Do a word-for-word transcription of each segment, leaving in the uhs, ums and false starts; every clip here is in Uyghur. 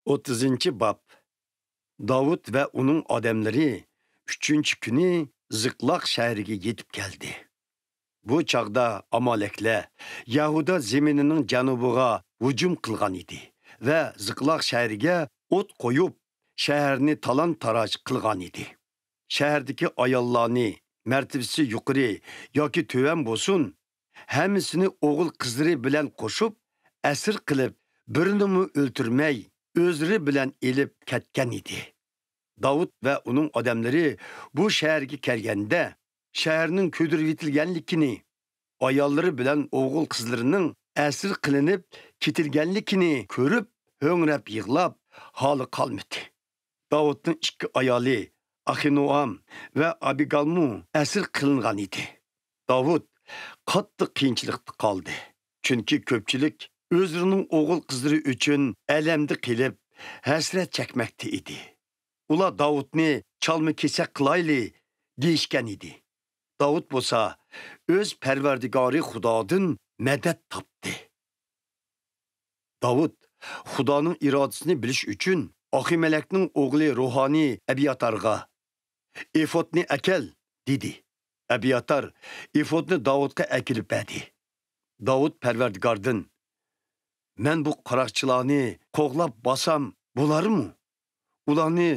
ئوتتۇزىنچى باب. داۋۇت ۋە ئۇنىڭ ئادەملىرى ئۈچىنچى كۈنى زىقلاق شەھىرىگە يېتىپ كەلدى. بۇ چاغدا ئامالەكلەر يەھۇدا زېمىنىنىڭ جەنۇبىغا ھۇجۇم قىلغان ئىدى ۋە زىقلاق شەھىرىگە ئوت قويۇپ، شەھەرنى تالان-تاراج قىلغان ئىدى. شەھەردىكى ئاياللارنى، مەرتىۋىسى يۇقىرى ياكى تۆۋەن بولسۇن، ھەممىسىنى ئوغۇل-قىزلىرى بىلەن قوشۇپ، ئەسىر قىلىپ، بىرىنىمۇ ئۆلتۈرمەي، ئۆزلىرى بىلەن ئېلىپ كەتكەن ئىدى. داۋۇت ۋە ئۇنىڭ ئادەملىرى بۇ شەھەرگە كەلگەندە، شەھەرنىڭ كۆيدۈرۈۋېتىلگەنلىكىنى، ئاياللىرى بىلەن ئوغۇل-قىزلىرىنىڭ ئەسىر قىلىنىپ كېتىلگەنلىكىنى كۆرۈپ، ھۆڭرەپ يىغلاپ، ھالى قالمىدى. داۋۇتنىڭ ئىككى ئايالى ئاخىنوئام ۋە ئابىگالمۇ ئەسىر قىلىنغان ئىدى. داۋۇت قاتتىق قىيىنچىلىقتا قالدى، چۈنكى كۆپچىلىك ئۆزلىرىنىڭ ئوغۇل-قىزلىرى ئۈچۈن ئەلەمدە قېلىپ، ھەسرەت چەكمەكتە ئىدى. ئۇلار داۋۇتنى چالما-كېسەك قىلايلى دېيىشكەن ئىدى. داۋۇت بولسا ئۆز پەرۋەردىگارى خۇدادىن مەدەت تاپتى. داۋۇت خۇدانىڭ ئىرادىسىنى بىلىش ئۈچۈن ئاخىمەلەكنىڭ ئوغلى روھانىي ئەبياتارغا، «ئېفودنى ئەكەل» دېدى. ئەبياتار ئېفودنى داۋۇتقا ئەكېلىپ بەردى. داۋۇت پەرۋەردىگاردىن، «مەن بۇ قاراقچىلارنى قوغلاپ بارسام بولارمۇ؟ ئۇلارنى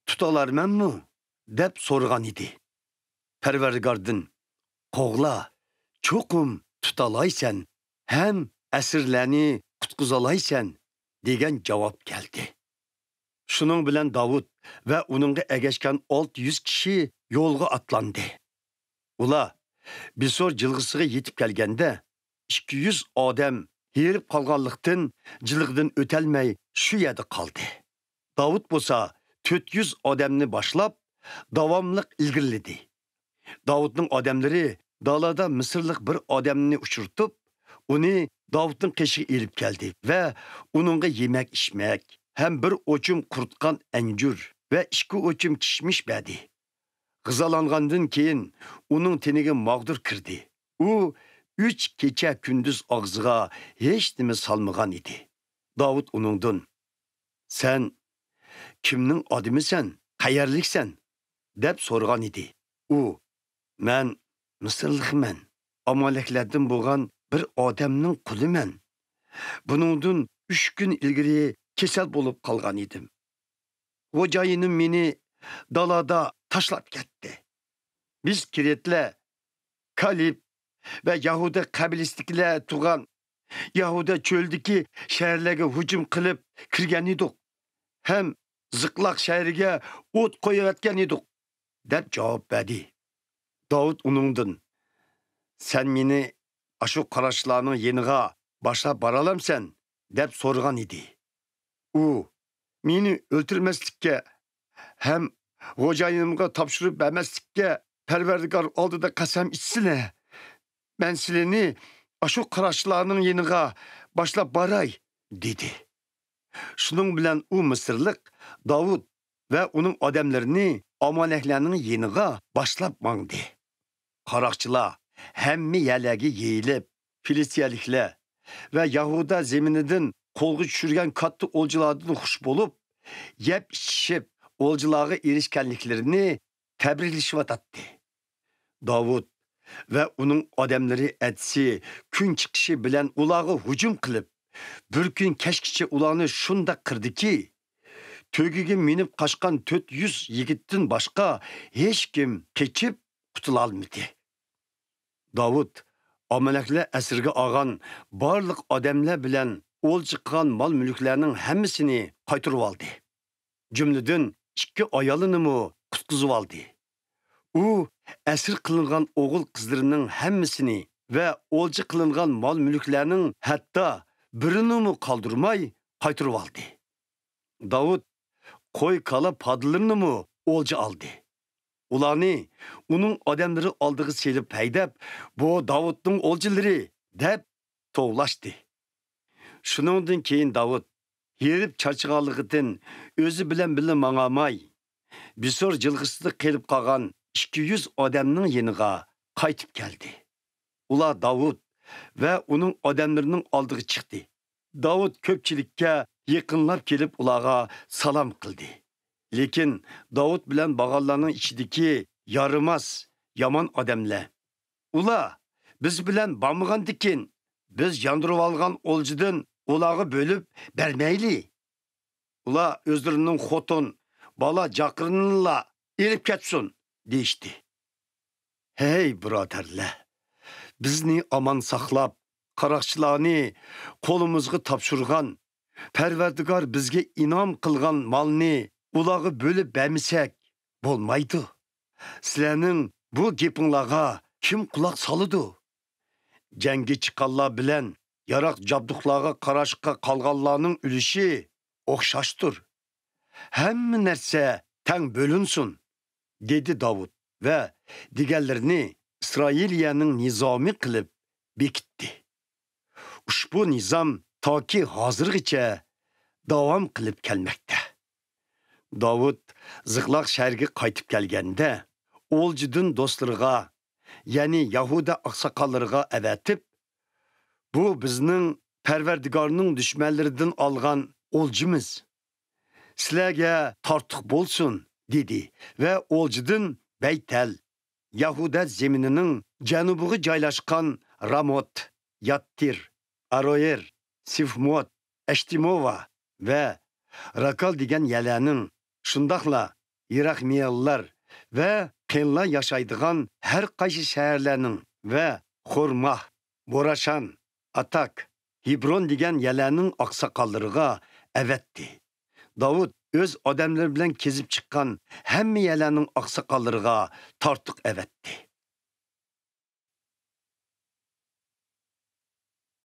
تۇتالارمەنمۇ؟» دەپ سورىغان ئىدى. پەرۋەردىگاردىن، «قوغلا، چوقۇم تۇتالايسەن ھەم ئەسىرلەرنى قۇتقۇزالايسەن» دېگەن جاۋاب كەلدى. شۇنىڭ بىلەن داۋۇت ۋە ئۇنىڭغا ئەگەشكەن ئالتە يۈز كىشى يولغا ئاتلاندى. ئۇلار بىسور جىلغىسىغا يېتىپ كەلگەندە، ئىككى يۈز ئادەم ھېرىپ قالغانلىقتىن، جىلغىدىن ئۆتەلمەي شۇ يەردە قالدى. داۋۇت بولسا تۆت يۈز ئادەمنى باشلاپ، داۋاملىق ئىلگىرىلىدى. داۋۇتنىڭ ئادەملىرى دالادا مىسىرلىق بىر ئادەمنى ئۇچرىتىپ، ئۇنى داۋۇتنىڭ قېشىغا ئېلىپ كەلدى ۋە ئۇنىڭغا يېمەك-ئىچمەك ھەم بىر ئوچۇم قۇرۇتقان ئەنجۈر ۋە ئىككى ئوچۇم كىشمىش بەردى. غىزالانغاندىن كېيىن ئۇنىڭ تېنىگە ماغدۇر كىردى. ئۇ ئۈچ كېچە-كۈندۈز ئاغزىغا ھېچنېمە سالمىغان ئىدى. داۋۇت ئۇنىڭدىن، «سەن كىمنىڭ ئادىمىسەن؟ قەيەرلىكسەن؟» دەپ سورىغان ئىدى. ئۇ، «مەن مىسىرلىقمەن، ئامالەكلەردىن بولغان بىر ئادەمنىڭ قۇلىمەن. بۇنىڭدىن ئۈچ كۈن ئىلگىرى كېسەل بولۇپ قالغان ئىدىم. خوجايىنىم مېنى دالادا تاشلاپ كەتتى. بىز كىرېتلەر، كالىب ۋە يەھۇدا قەبىلىسىدىكىلەر تۇرغان يەھۇدا چۆلىدىكى شەھەرلەرگە ھۇجۇم قىلىپ كىرگەن ئىدۇق ھەم زىقلاق شەھىرىگە ئوت قويۇۋەتكەن ئىدۇق» دەپ جاۋاب بەردى. داۋۇت ئۇنىڭدىن، «سەن مېنى ئاشۇ قاراقچىلارنىڭ يېنىغا باشلاپ بارالامسەن؟» دەپ سورىغان ئىدى. ئۇ، «مېنى ئۆلتۈرمەسلىككە ھەم خوجايىنىمغا تاپشۇرۇپ بەرمەسلىككە پەرۋەردىگار ئالدىدا قەسەم ئىچسىلە، مەن سىلىنى ئاشۇ قاراقچىلارنىڭ يېنىغا باشلاپ باراي» دېدى. شۇنىڭ بىلەن ئۇ مىسىرلىق داۋۇت ۋە ئۇنىڭ ئادەملىرىنى ئامالەكلەرنىڭ يېنىغا باشلاپ ماڭدى. قاراقچىلار ھەممە يەرلەرگە يېيىلىپ، فىلىستىيەلىكلەر ۋە يەھۇدا زېمىنىدىن قولغا چۈشۈرگەن كاتتا ئولجىلاردىن خۇش بولۇپ، يەپ ئىچىشىپ، ئولجىلارغا ئېرىشكەنلىكلىرىنى تەبرىكلىشىۋاتاتتى. داۋۇت ۋە ئۇنىڭ ئادەملىرى ئەتىسى كۈن چىقىشى بىلەن ئۇلارغا ھۇجۇم قىلىپ، بىر كۈن كەچكىچە ئۇلارنى شۇنداق قىردىكى، تۆگىگە مىنىپ قاچقان تۆت يۈز يىگىتتىن باشقا ھېچكىم قېچىپ قۇتۇلالمىدى. داۋۇت ئامالەكلەر ئەسىرگە ئالغان بارلىق ئادەملەر بىلەن ئولجا قىلغان مال-مۈلۈكلەرنىڭ ھەممىسىنى قايتۇرۇۋالدى. جۈملىدىن ئىككى ئايالىنىمۇ قۇتقۇزۇۋالدى. ئۇ ئەسىر قىلىنغان ئوغۇل-قىزلىرىنىڭ ھەممىسىنى ۋە ئولجا قىلىنغان مال-مۈلۈكلەرنىڭ ھەتتا بىرىنىمۇ قالدۇرماي قايتۇرۇۋالدى. داۋۇت قوي-كالا پادىلىرىنىمۇ ئولجا ئالدى. ئۇلارنى ئۇنىڭ ئادەملىرى ئالدىغا سېلىپ ھەيدەپ، «بۇ داۋۇتنىڭ ئولجىلىرى» دەپ توۋلاشتى. شۇنىڭدىن كېيىن داۋۇت ھېرىپ چارچىغانلىقىدىن ئۆزى بىلەن بىللە ماڭالماي، بىسور جىلغىسىدا قېلىپ قالغان ئىككى يۈز ئادەمنىڭ يېنىغا قايتىپ كەلدى. ئۇلار داۋۇت ۋە ئۇنىڭ ئادەملىرىنىڭ ئالدىغا چىقتى. داۋۇت كۆپچىلىككە يېقىنلاپ كېلىپ ئۇلارغا سالام قىلدى. لېكىن داۋۇت بىلەن بارغانلارنىڭ ئىچىدىكى يارىماس، يامان ئادەملەر، ئۇلار بىز بىلەن بارمىغاندىكىن، بىز ياندۇرۇۋالغان ئولجىدىن ئۇلارغا بۆلۈپ بەرمەيلى. ئۇلار ئۆزلىرىنىڭ خوتۇن، بالا، جاقىرىنىلا ئېلىپ كەتسۇن، دېيىشتى. ھەي، بۇرادەرلەر! بىزنى ئامان ساقلاپ، قاراقچىلارنى قولىمىزغا تاپشۇرغان، پەرۋەردىگار بىزگە ئىنئام قىلغان مالنى ئۇلارغا بۆلۈپ بەرمىسەك بولمايدۇ. سىلەرنىڭ بۇ گېپىڭلارغا كىم قۇلاق سالىدۇ؟ جەڭگە چىققانلار بىلەن ياراق جابدۇقلارغا قاراشقا قالغانلارنىڭ ئۈلۈشى ئوخشاشتۇر. ھەممە نەرسە تەڭ بۆلۈنسۇن، دېدى داۋۇت ۋە دېگەنلىرىنى ئىسرائىلىيەنىڭ نىزامى قىلىپ بېكىتتى. ئۇشبۇ نىزام تاكى ھازىرغىچە داۋام قىلىپ كەلمەكتە. داۋۇت زىقلاق شەھىرىگە قايتىپ كەلگەندە، ئولجىدىن دوستلىرىغا، يەنى يەھۇدىيە ئاقساقاللىرىغا ئەۋەتىپ، بۇ بىزنىڭ پەرۋەردىگارنىڭ دۈشمەنلىرىدىن ئالغان ئولجىمىز. سىلەرگە تارتۇق بولسۇن، دېدى ۋە ئولجىدىن بەيتەل، يەھۇدىيە زېمىنىنىڭ جەنۇبىغا جايلاشقان راموت، ياتتىر، ئاروئېر، سىفموت، ئەشتىموۋا ۋە راكال دېگەن يەرلەرنىڭ، شۇنداقلا يېرەخمېئىللار ۋە قېنلار ياشايدىغان ھەر قايسى شەھەرلەرنىڭ ۋە خورماھ، بوراشان، ئاتاك، ھېبرون دېگەن يەرلەرنىڭ ئاقساقاللىرىغا ئەۋەتتى. داۋۇت ئۆز ئادەملىرى بىلەن كېزىپ چىققان ھەممە يەرلەرنىڭ ئاقساقاللىرىغا تارتۇق ئەۋەتتى.